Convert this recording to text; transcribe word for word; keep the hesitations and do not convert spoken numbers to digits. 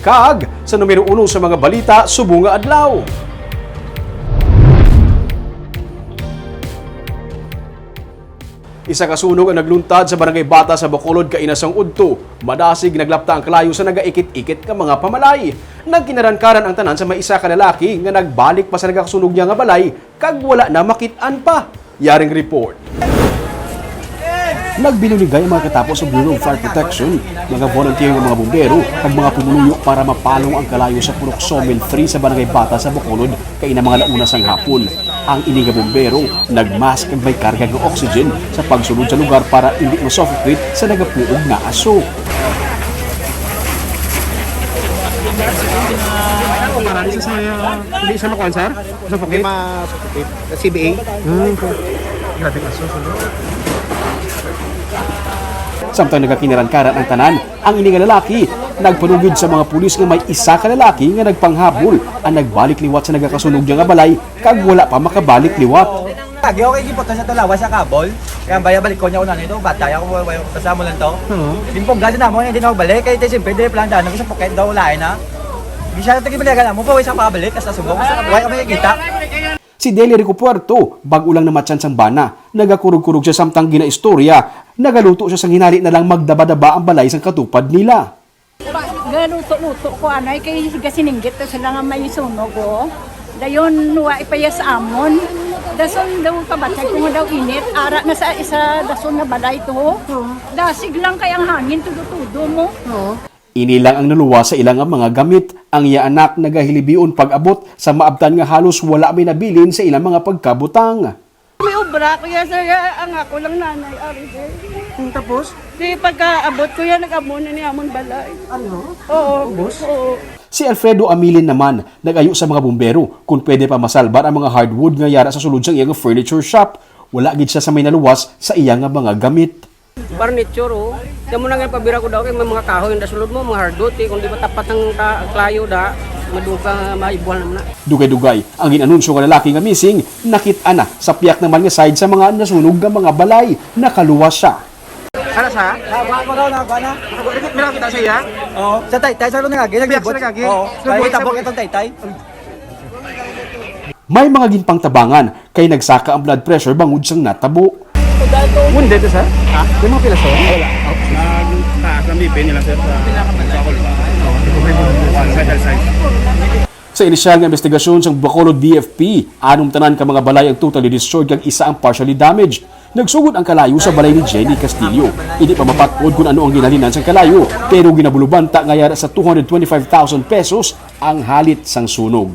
Kag sa numero uno sa mga balita subong nga adlaw. Isa ka sunog ang nagluntad sa Barangay Bata sa Bacolod kaina sang udto. Madasig naglapta ang kalayo sa nagaikit-ikit nga mga pamalay. Nagkinarankaran ang tanan sa may isa ka lalaki nga nagbalik pa sa nagakasunog niya nga balay kag wala na makit-an pa. Yaring report. Nagbinuligay ang mga katapo sa Bureau of Fire Protection, mga volunteer nga mga bumbero, kag mga pumuluyo para mapalong ang kalayo sa Purok Sawmill three sa Barangay Bata sa Bacolod kaina mga launa sang hapon. Ang ini nga bumbero nagmask kag may karga nga oxygen sa pagsulod sa lugar para indi ma-suffocate sa nagapuog nga aso. Para di sa saya, hindi siya makuha, sir? Sa pukit? Hindi ma-suffocate. Sa C B A. Hmm, okay. Grabe ka, susunod. Samtang nagakinarankaran ang tanan, ang ini nga lalaki nagpanugid sa mga pulis nga may isa ka lalaki nga nagpanghabol ang nagbalik liwat sa nagakasunog niya nga balay kag wala pa makabalik liwat. Lagi ako kay giputol sa tulawa sa kabol. Kaya ang baya balik ko niya una nito, bata ako, way, way, kasama lang to. Oo. Yung pungga din namo, hindi na ako balik. Kaya ito, siyempre, dili pa lang daan ako sa puket daw, lain na. Di siya ito gibalikan mo, pa, way sa pabalik, kasi subong. Way kami kita. Si Deli Rico Puerto, bag-o lang namatyan sang bana, nagakurog-kurog siya samtang ginaistorya, nagaluto siya sang hinali na lang magdaba-daba ang balay sang katupad nila. Galuto-luto ko, anay, kay siga sininggit to sila nga may sunog, oh. Dayon, wa ipayas amon. Dason daw kabatay ko nga daw init. Ara na sa isa dason nga balay to, oh. Dasig lang kay ang hangin, tudo-tudo mo. Oo. Ini lang ang naluwas sa ila nga mga gamit. Ang iya anak nagahilibion pag-abot sa maabtan nga halos wala may nabilin sa ilang mga pagkabutang. May obra, kaya sa ang ako lang nanay, ari din. Hmm, tapos? Di pagkaabot ko yan, nag-amo na ni amon balay. Ano? Oo. Ubos? Oo. Si Alfredo Amilin naman, nag-ayo sa mga bumbero kung pwede pa masalbar ang mga hardwood nga yara sa sulod sang iya nga furniture shop. Wala gid siya sa may naluwas sa iya nga mga gamit. Furniture, oh. Kaya mo na nga pabira ko daw kay may mga kahoy nga sulod mo, mga hardwood, eh. Kung di matapat ang ka-, klayo da, maduga nga maibuhan naman na. Dugay-dugay, ang gin-anunsyo nga lalaki nga missing, nakit-an na sa piyak naman nga side sa mga nasunog nga mga balay. Nakaluwas siya. Ano sa? Ah, kuha ko daw na, kuha na. Meron kita sa iya? Oo. Sa taytay, sa ron nagagi, Piyak sa nagbot. Nagagi? Oo. Nagbuhat Kaya sa tabok buhay. Itong taytay. May mga ginpangtabangan kay nagsaka ang blood pressure bangod sang natabo. Wounded, sir? Ha? May mga pilas, sir? Wala. Nagtaas ang B P nila, sir, sa Bacolod. One vital signs. Sa inisyal nga investigasyon sang Bacolod D F P, anom tanan ka mga balay ang totally destroyed kag isa ang partially damaged. Nagsugod ang kalayo sa balay ni Jenny Castillo. Hindi pa mapatpod kung ano ang ginhalinan sang kalayo, pero ginabulubanta nga yara sa two hundred twenty-five thousand pesos ang halit sang sunog.